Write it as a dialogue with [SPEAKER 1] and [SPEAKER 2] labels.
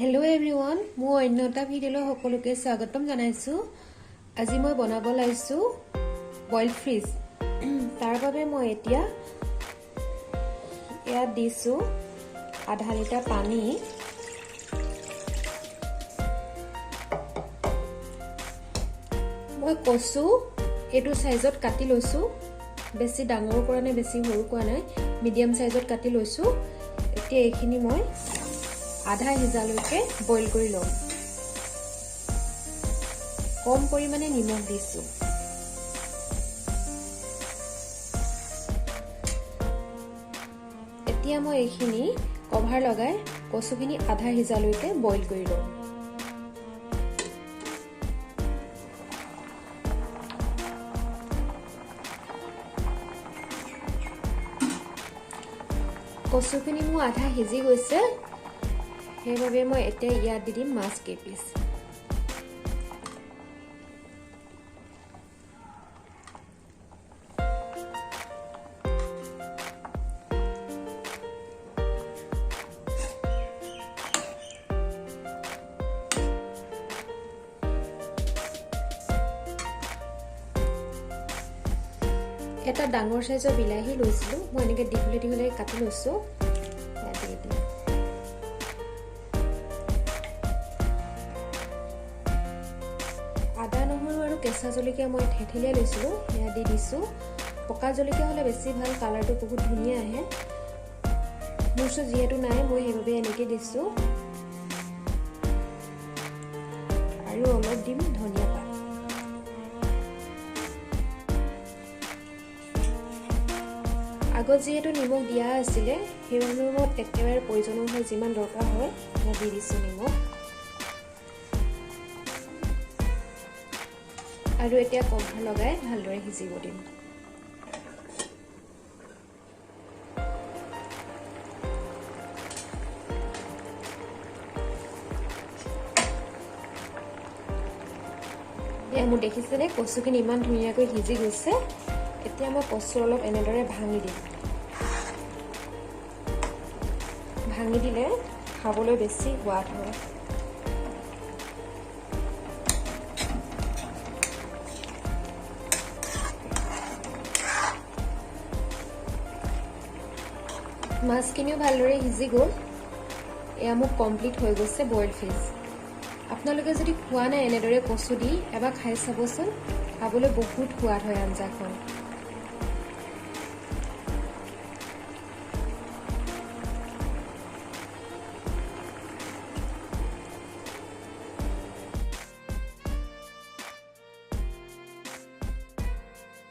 [SPEAKER 1] Hello' everyone, মোৰ অন্য এটা ভিডিঅ'লৈ সকলোকে স্বাগতম জনাইছোঁ। আজি মই বনাব লাগিছোঁ বইল ফিছ। তাৰ বাবে মই এতিয়া ইয়াত দিছোঁ আধা লিটাৰ পানী। মই কচু এইটো চাইজত কাটি লৈছোঁ, বেছি ডাঙৰ কৰা নাই, বেছি সৰু কৰা নাই, মিডিয়াম চাইজত কাটি লৈছোঁ। এতিয়া এইখিনি মই আধা সিজালৈকে বইল কৰি ল'ম। কম পৰিমাণে নিমখ দিছোঁ। এতিয়া মই এইখিনি কভাৰ লগাই কচুখিনি আধা সিজালৈকে বইল কৰি ল'ম। কচুখিনি মোৰ আধা সিজি গৈছে, সেইবাবে মই এতিয়া ইয়াত দি দিম মাছ কেইপিচ। এটা ডাঙৰ চাইজৰ বিলাহী লৈছিলোঁ মই, এনেকৈ দীঘলে দীঘলে কাটি লৈছোঁ, দি দিম। আদা, নহৰু আৰু কেঁচা জলকীয়া মই থেতেলিয়াই লৈছিলোঁ, সেয়া দি দিছোঁ। পকা জলকীয়া হ'লে বেছি ভাল, কালাৰটো বহুত ধুনীয়া আহে। মোৰ ওচৰত যিহেতু নাই, মই সেইবাবে এনেকৈ দিছোঁ। আৰু অলপ দিম ধনিয়া পাত। আগত যিহেতু নিমখ দিয়া আছিলে, সেইবাবে মই একেবাৰে প্ৰয়োজন অনুসৰি যিমান দৰকাৰ হয় মই দি দিছোঁ নিমখ। আৰু এতিয়া কভাৰ লগাই ভালদৰে সিজিব দিম। এয়া মোৰ দেখিছেনে, কচুখিনি ইমান ধুনীয়াকৈ সিজি গৈছে। এতিয়া মই কচু অলপ এনেদৰে ভাঙি দিম। ভাঙি দিলে খাবলৈ বেছি সোৱাদ হয়। মাছখিনিও ভালদৰে সিজি গ'ল। এয়া মোক কমপ্লিট হৈ গৈছে বইল ফিছ। আপোনালোকে যদি খোৱা নাই এনেদৰে কচু দি এবাৰ খাই চাবচোন, খাবলৈ বহুত সোৱাদ হয় আঞ্জাখন।